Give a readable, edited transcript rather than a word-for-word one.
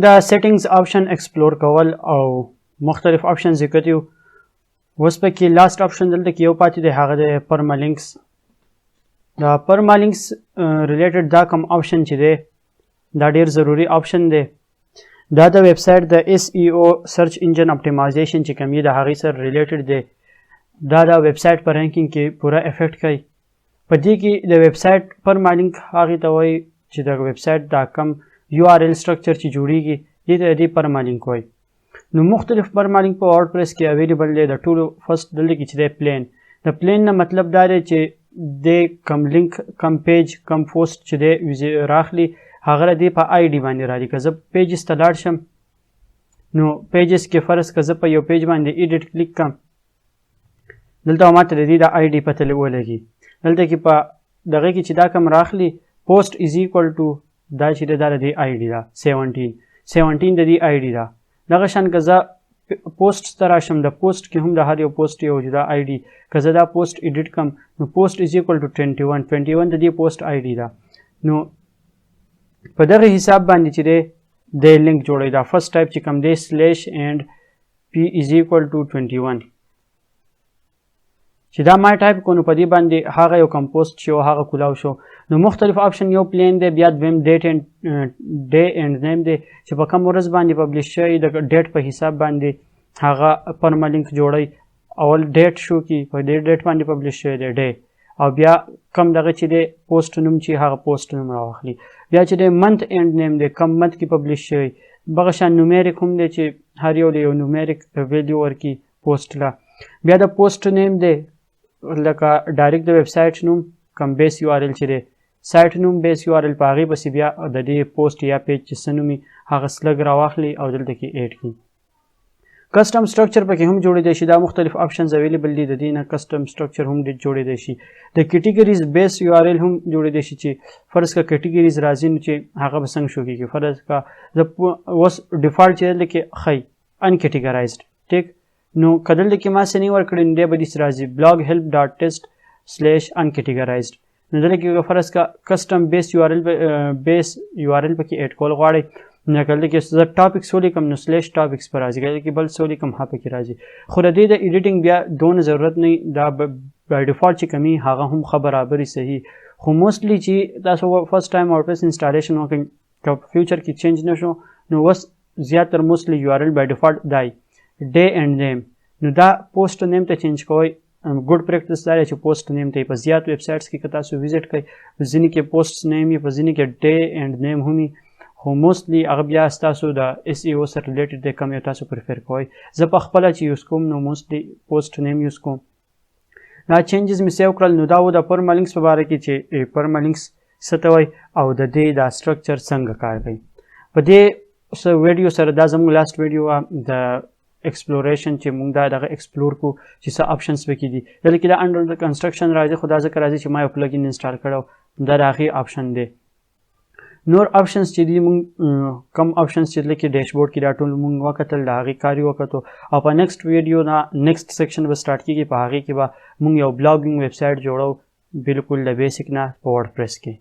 دا settings option explore کول او مختلف options یې کتیو. اوس پکې last option دلته کې یو پاتې دی، هغه دی permalinks. دا permalinks related دا کوم option چې دی، دا ډیر ضروري option دی. دا د ویب سایټ د SEO، search engine optimization چې کوم یې، د هغې سره related دی. دا د ویب سایټ په ranking کې پوره effect کوي. په دې کې د ویب سایټ permalink هغې ته وایي چې د ویب سایټ دا کم URL structure چې جوړیږي، دې ته دې permalink وایي. نو مختلف permalink په WordPress کې available دی. د ټولو first دلته کې چې دی plain. د plain نه مطلب دا دی چې د کم لینک، کم page، کم پوسټ چې دی راخلی، هغه دی په ID باندې راځي. که زه pages ته لاړ شم، نو pages کې فرض که زه په یو page باندې edit click کم، دلته ماته د دې د ID پته ولګي. دلته کې په دغه کې چې دا کم راخلی، post is equal to دا چې دا د دې ID ده، 17 17 د دې ID ده. دغه شان که زه پوسټ ته راشم، د پوسټ کې هم د هر یو پوسټ یو جدا ID. که زه دا پوسټ edit کم، نو post is equal to 21 21 د دې پوسټ ID ده. نو په دغه حساب باندې چې دی د لینک جوړوي، دا first type چې کوم دی، slash and p is equal to 21 چې دا ما ټایپ کو، نو په دې باندې هغه یو کم پوسټ شو، هغه کولاو شو. نو مختلف option، یو plain دی، بیا دویم date and day and name دی چې په کوم ورځ باندې publish شوی، د date په حساب باندې هغه permalink جوړی. اول date شو کی په دې date باندې publish شوی دی، day، او بیا کم دغه چې دی پوسټ نوم چې هغه پوسټ نوم راواخلي. بیا چې دی month and name دی، کم month کې publish شوی. بغه شان numeric هم دی چې هر یو له یو numeric value ورکی پوسټ لا. بیا د پوسټ name دی، لکه direct د ویب سایټ نوم، کم base URL چې دی، سایټ نوم، base URL، په هغې پسې بیا د دې پوسټ یا page چې څه نومي، هغه slug راواخلي او دلته کې add کړي. custom structure پکې هم جوړېدای شي. دا مختلف options available دي. د دې نه custom structure هم جوړېدای شي. د categories base URL هم جوړېدای شي چې فرض کا categories راځي، نو چې هغه به څنګه شو کېږي. فرض کا د اوس default چې دلته کې ښایي uncategorized، ټیک؟ نو که دلته کې ما څه نه ورکړي، نو دی به داسې راځي، blog help.test/uncategorized. نو دلته کې فرض کا custom base URL، base URL پکې add کول غواړئ، نو کله کې زه topics ولیکم، نو /topics پر راځي. کله کې بل څه ولیکم، ها پکې راځي. خو د دې د editing بیا دونه ضرورت نه، دا by default چې کمی هغه هم ښه برابري صحیح. خو mostly چې تاسو first time WordPress installation وکړئ، که future کې change نه شو، نو اوس زیاتر mostly URL by default دی day and name. نو دا post name ته change کوئ. Good practice دا چې post name ته په زیات websites کې که تاسو visit کوئ، ځینې کې post name یې، په ځینې کې day and name هم، خو mostly هغه بیا ستاسو د SEO سره related دی، کوم یو تاسو prefer کوئ. زه په خپله چې use کوم، نو mostly post name use کوم. دا changes مې save کړل. نو دا و د permalinks په باره کې چې permalinks څه ته وایي او د دې دا structure څنګه کار کوي. په دې ویډیو سره دا زموږ last video وه د exploration چې موږ دا دغه explore کو چې څه options پکې دي. دلته کې دا under construction راځي، خو دا ځکه راځي چې ما یو plugin install کړو، دا د هغې option دی. نور options چې دي، مونږ کم options چې لکه dashboard کې، دا ټول مونږ وکتل، د هغې کار یې وکتو. او په next video نه next section به start کیږي. په هغې کې به مونږ یو blogging website جوړو، بالکل د basic نه، په WordPress کې.